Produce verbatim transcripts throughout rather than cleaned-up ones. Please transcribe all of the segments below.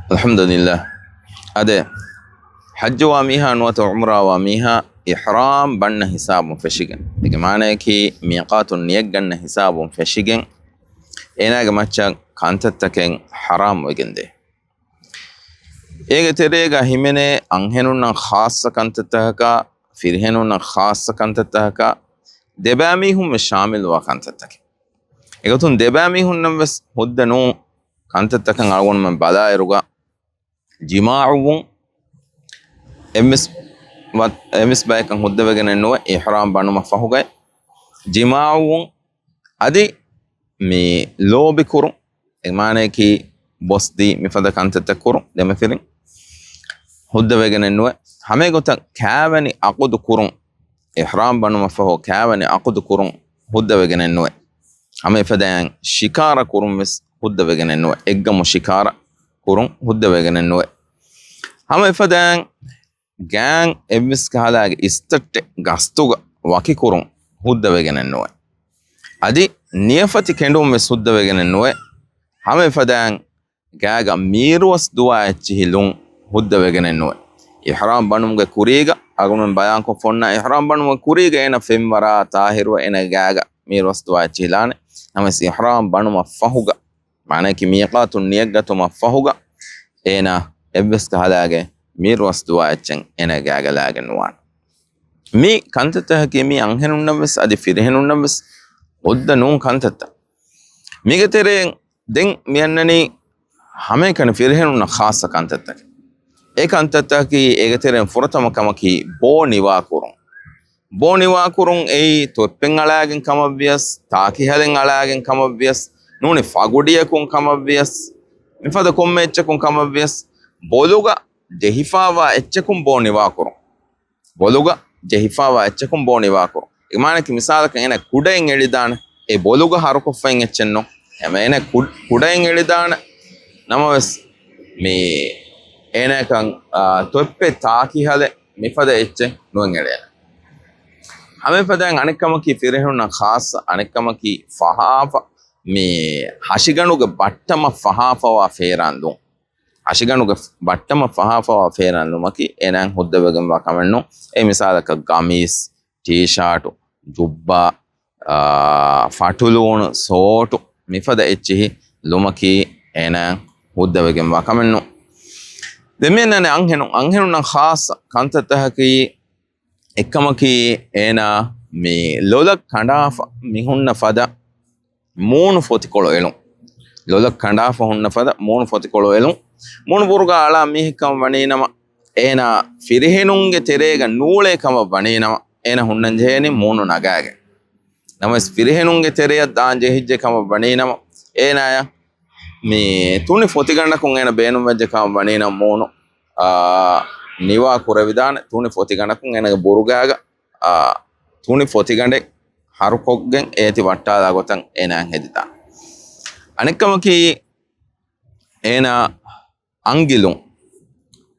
އަލްޙަމްދުލިއްލާހް. އާދެ، ޙައްޖުވާ މީހާ ނުވަތަ ޢުމްރާވާ މީހާ އިޙްރާމް ބަންނަ ޙިސާބުން ފެށިގެން، އޭގެ މާނަޔަކީ މީޤާތުން ނިޔަތްގަންނަ ޙިސާބުން ފެށިގެން، އޭނާގެ މައްޗަށް ކަންތައްތަކެއް ޙަރާމް ވެގެންދޭ. އޭގެ ތެރޭގަ ހިމެނޭ އަންހެނުންނަށް ޚާއްޞަ ކަންތައްތަކަކާ، ފިރިހެނުންނަށް ޚާއްޞަ ކަންތައްތަކަކާ، ދެބައިމީހުން ވެސް ޝާމިލްވާ ކަންތައްތަކެއް. އެގޮތުން ދެބައިމީހުންނަށް ވެސް ހުއްދަ ނޫން ކަންތައްތަކަށް އަޅުގަނޑުމެން ބަލާއިރުގަ، ޖިމާޢުވުން އެއްވެސް ވަ-، އެއްވެސް ބަޔަކަށް ހުއްދަވެގެނެއް ނުވެ، އިޙްރާމް ބަނުމަށް ފަހުގައި. ޖިމާޢުވުން އަދި މި ލޯބި ކުރުން، އެ މާނަޔަކީ ބޮސްދީ މިފަދަ ކަންތައްތައް ކުރުން، ދެމަފިރިން ހުއްދަވެގެނެއް ނުވެ. ހަމައެގޮތަށް ކާވެނި ޢަޤުދު ކުރުން، އިޙްރާމް ބަނުމަށްފަހު ކާވެނި ޢަޤުދު ކުރުން ހުއްދަވެގެނެއް ނުވެ. ހަމައެފަދައިން ޝިކާރަ ކުރުން ވެސް ހުއްދަވެގެނެއް ނުވެ. އެއްގަމު ޝިކާރަ ކުރުން ހުއްދަވެގެނެއް ނުވެ. ހަމައެފަދައިން ގާތް އެއްވެސް ކަހަލައިގެ އިސްތައްޓެއް ގަސްތުގަ ވަކިކުރުން ހުއްދަވެގެނެއް ނުވެ. އަދި ނިޔަފަތި ކެނޑުން ވެސް ހުއްދަވެގެނެއް ނުވެ. ހަމައެފަދައިން ގާގަ މީރުވަސް ދުވާ އެއްޗިހި ލުން ހުއްދަވެގެނެއް ނުވެ. އިޙްރާމް ބަނުމުގެ ކުރީގަ، އަޅުގަނޑުމެން ބަޔާންކޮށް ފޮންނަ އިޙްރާމް ބަނުމުގެ ކުރީގަ އޭނަ ފެންވަރާ ޠާހިރުވެ އޭނަ ގާގަ މީރުވަސް ދުވާ އެއްޗިހި ލާނެ. ނަމަވެސް އިޙްރާމް ބަނުމަށް ފަހުގަ، މާނައަކީ މީޤާތުން ނިޔަތްގަތުމަށް ފަހުގަ، އޭނާ އެއްވެސް ކަހަލައިގެ މީރުވަސް ދުވާ އެއްޗެއް އޭނަ ގާގަ ލާގެން ނުވާނެ. މި ކަންތައްތަކަކީ މީ އަންހެނުންނަށްވެސް އަދި ފިރިހެނުންނަށްވެސް ހުއްދަ ނޫން ކަންތައްތައް. މީގެ ތެރެއިން ދެން މިއަންނަނީ ހަމައެކަނި ފިރިހެނުންނަށް ޚާއްޞަ ކަންތައްތަކެއް. އެ ކަންތައްތަކަކީ އޭގެ ތެރެއިން ފުރަތަމަ ކަމަކީ ބޯ ނިވާކުރުން. ބޯ ނިވާކުރުން އެއީ ތޮއްޕެއް އަޅާގެން ކަމަށްވިޔަސް، ތާކިހަލެއް އަޅާގެން ކަމަށްވިޔަސް، ނޫނީ ފަގުޑިއަކުން ކަމަށްވިޔަސް، މިފަދަ ކޮންމެ އެއްޗަކުން ކަމަށްވިޔަސް، ބޮލުގަ ޖެހިފާވާ އެއްޗަކުން ބޯ ނިވާކުރުން. ބޮލުގަ ޖެހިފާވާ އެއްޗަކުން ބޯ ނިވާކުރުން. އެ މާނައަކީ މިސާލަކަށް އޭނަ ކުޑައިން އެޅިދާނެ. އެ ބޮލުގަ ހަރުކޮށްފައިން އެއްޗެއް ނޫން. ހަމަ އޭނަ ކު-، ކުޑައިން އެޅިދާނެ. ނަމަވެސް މި އޭނައަކަށް، އާ، ތޮއްޕެއް ތާކިހަލެއް މިފަދަ އެއްޗެއް ނުވެން އެޅޭނެ. ހަމައެފަދައިން އަނެއްކަމަކީ ފިރިހެނުންނަށް ޚާއްޞަ، އަނެއްކަމަކީ ފަހާފަ، މި ހަށިގަނޑުގެ ބައްޓަމަށް ފަހާފަވާ ފޭރާން ލުން. ހަށިގަނޑުގެ ބައްޓަމަށް ފަހާފަވާ ފޭރާން ލުމަކީ އޭނާއަށް ހުއްދަވެގެންވާ ކަމެއް ނޫން. އެ މިސާލަކަށް ގަމީސް، ޓީޝާޓު، ޖުއްބާ، އާ، ފަޓުލޫނު، ސޯޓު، މިފަދަ އެއްޗިހި ލުމަކީ އޭނާއަށް ހުއްދަވެގެންވާ ކަމެއް ނޫން. ދެން މިއަންނަނީ އަންހެނުން، އަންހެނުންނަށް ޚާއްޞަ ކަންތައްތަކަކީ، އެއްކަމަކީ އޭނާ މި ލޮލަށް ކަނޑާފަ މި ހުންނަ ފަދަ މޫނު ފޮތިކޮޅު އެޅުން. ލޮލަށް ކަނޑާފަ ހުންނަ ފަދަ މޫނު ފޮތިކޮޅު އެޅުން. މޫނު ބުރުގާ އަޅާ މީހެއް ކަމަށް ވަނީނަމަ، އޭނާ ފިރިހެނުންގެ ތެރޭގަ ނޫޅޭ ކަމަށް ވަނީނަމަ، އޭނަ ހުންނަން ޖެހޭނީ މޫނު ނަގާގެން. ނަމަވެސް ފިރިހެނުންގެ ތެރެއަށް ދާން ޖެހިއްޖެ ކަމަށް ވަނީނަމަ، އޭނާޔަށް މި ތުނި ފޮތިގަނޑަކުން އޭނަ ބޭނުންވެއްޖެ ކަމަށް ވަނީނަމަ، މޫނު، އާ، ނިވާ ކުރެވިދާނެ. ތުނި ފޮތިގަނޑަކުން އޭނަގެ ބުރުގާގަ، އާ، ތުނި ފޮތިގަނޑެއް ހަރުކޮށްގެން އޭތި ވައްޓާލާ ގޮތަށް އޭނާއަށް ހެދިދާނެ. އަނެއްކަމަކީ، އޭނާ އަނގިލުން،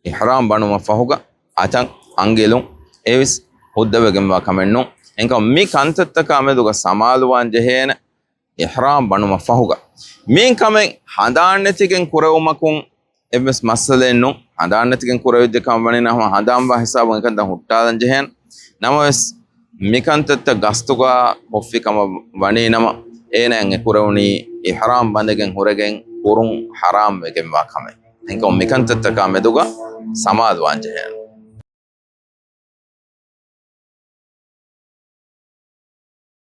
އިޙްރާމް ބަނުމަށް ފަހުގަ އަތަށް އަނގިލުން އެވެސް ހުއްދަވެގެންވާ ކަމެއް ނޫން. އެހެންކަމުން މި ކަންތައްތަކާ މެދުގަ ސަމާލުވާން ޖެހޭނެ އިޙްރާމް ބަނުމަށް ފަހުގަ. މި ކަމެއް ހަނދާން ނެތިގެން ކުރެވުމަކުން އެއްވެސް މައްސަލައެއް ނޫން. ހަނދާން ނެތިގެން ކުރެވިއްޖެ ކަމަށް ވަނީ ނަމަ، ހަނދާންވާ ހިސާބުން އެކަންތައް ހުއްޓާލަން ޖެހޭނެ. ނަމަވެސް، މިކަންތައްތައް ގަސްތުގަ ކޮށްފި ކަމަށް ވަނީ ނަމަ، އޭނާއަށް އެ ކުރެވުނީ އިޙްރާމް ބަނދެގެން ހުރެގެން ކުރުން ޙަރާމް ވެގެންވާ ކަމެއް. އެހެންކަމުން މިކަންތައްތަކާ މެދުގަ ސަމާލުވާން ޖެހޭނެ.